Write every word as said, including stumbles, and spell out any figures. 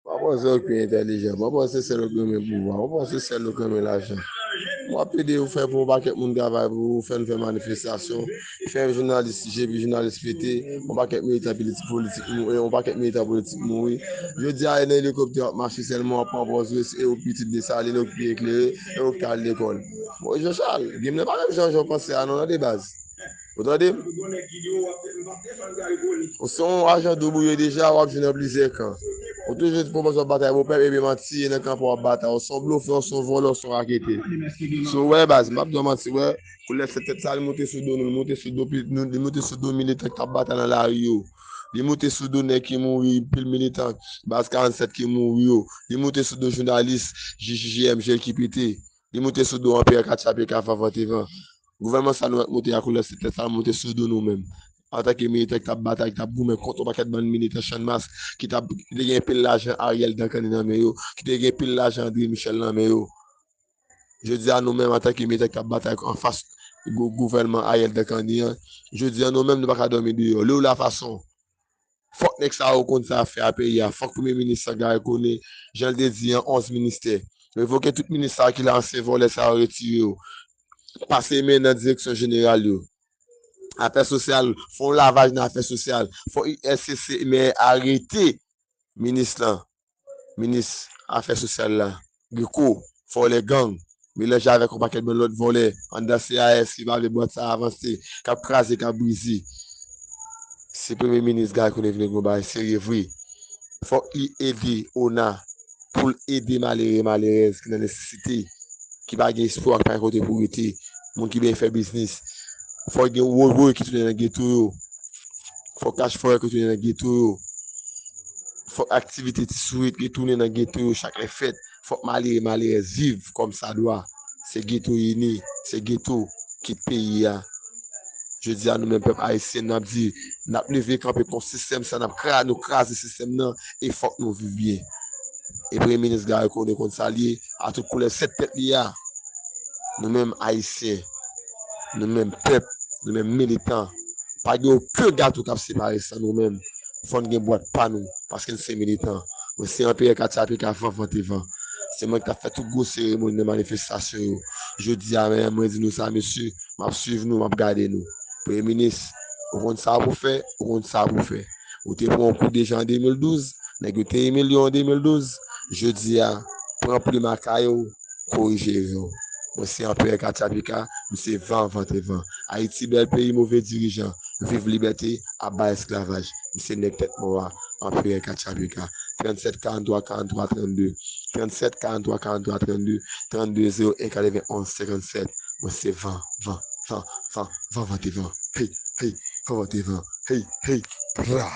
Mwen panse yo pi entèlijan. Mwen panse sèl yo k renmen pouvwa. Mwen panse sèl yo k renmen lajan. W ap pede yo fè pou yon pakèt moun travay pou ou, fè n fè manifestasyon, fè jounalis, jepi jounalis pete, yon pakèt militan politik, politik mouri, yon pakèt militan politik mouri. Jodi a, e nan elikoptè w ap mache sèlman, w ap pran pòz ou, e ou k pi ti Desalin, ou k pi eklere, e ou k t al lekòl. Bon, Jean Charles, game nan pa menm jan jan w panse a non, tande baz. Ou tande m? Ou se yon ajan doub ou ye deja, w ap jwe nan plizyè kan. Ou toujou di pwomosyon batay pou pèp, epi manti, e nan kan pa w ap batay. Ou se yon blofè, ou se yon vòlè, ou se yon raketè. So, wè, baz, m p ap di w manti, wè. Koulè sèt tèt sa, li moute sou do nou, li moute sou do, pi- nou- li moute sou do militan k ap batay nan lari yo. Li moute sou do nèg ki mouri, pil militan, baz karannsèt ki mouri yo. Li moute sou do jounalis, J J J M J L ki pete. Li moute sou do anperè Katya Peka, Van Van Te Van. Gouvènman sa nou wè k moute a koulè sèt tèt sa, moute sou do nou menm. Antanke militan ki t ap batay, ki t ap goumen kont yon pakèt bann militan Channmas, ki t ap, ki te gen pil lajan Ariel Dancany nan men yo, ki te gen pil lajan André Michel nan men yo. Jodi a, nou menm, antanke militan k ap batay anfas gou- gouvènman Ariel Dancany an, jodi a, nou menm, nou pa ka dòmi deyò. Lè w la fason, fòk nèg sa yo konn sa y ap fè a peyi a. Fòk premye minis lan Garry Conille, jan l te di an, onz ministè. Revoke tout minis sa yo ki la, ansyen vòlè sa yo, retire yo. Pase men nan direksyon jeneral yo. Afè sosyal, fè yon lavaj nan afè sosyal. Fòk U S C C men arete minis lan, minis afè sosyal la, Grico, vòlè gang, melanje avèk yon pakèt bann lòt vòlè anndan C A S ki pa vle bwat sa avanse, k ap kraze, k ap brize. Si premye minis Garry Conille vin ak yon bagay serye vre, fòk li ede ona pou l ede malere, malerèz ki nan nesesite, ki pa gen espwa, ki pa gen kote pou rete, moun ki bezwen fè biznis. Fòk gen wowoy ki tounen nan geto yo. Fòk kach forè ki tounen nan geto yo. Fòk aktivite ti sourit ki tounen nan geto yo chak lè fèt. Fòk malere, malerèz viv kòm sa dwa. Se geto ini, se geto ki peyi a. Jodi a, nou menm pèp ayisyen, n ap di, n ap leve kanpe kont sistèm sa, n ap kra- nou kraze sistèm nan, e fòk nou viv byen. E premye minis Garry Conille konn sa l ye, a tout koulè sèt tèt li a. Nou menm ayisyen, nou menm pèp, nou menm militan, pa gen okenn gato k ap separe san nou menm. Fò n gen bwat pa nou, paske n se militan. Mwen se anperè Katya Peka, Van Van Te Van. Se mwen ki t ap fè tout gwo seremoni nan manifestasyon yo. Jodi a menm, mwen di nou sa, mesye, m ap swiv nou, m ap gade nou. Premye minis, ou konn sa pou fè, ou konn sa pou fè. Ou te pran yon kou deja an de mil douz, nèg yo te imilye w an de mil douz. Jodi a, pran plim a kay ou, korije erè w. Mwen se anperè Katya Peka, m se Van Van Te Van. Ayiti bèl peyi, move dirijan. Viv libète, aba esklavaj. M se nèg tèt mò a, anperè Katya Peka. Trannsèt karanntwa karanntwa trannde. Trannsèt karanntwa karanntwa trannde. Trannde zewo en katrevenn onz senkannsèt. Mwen se Van, Van, Van, Van, Van Van Te Van. Hey, hey, Van Van Te Van. Hey, hey, pra.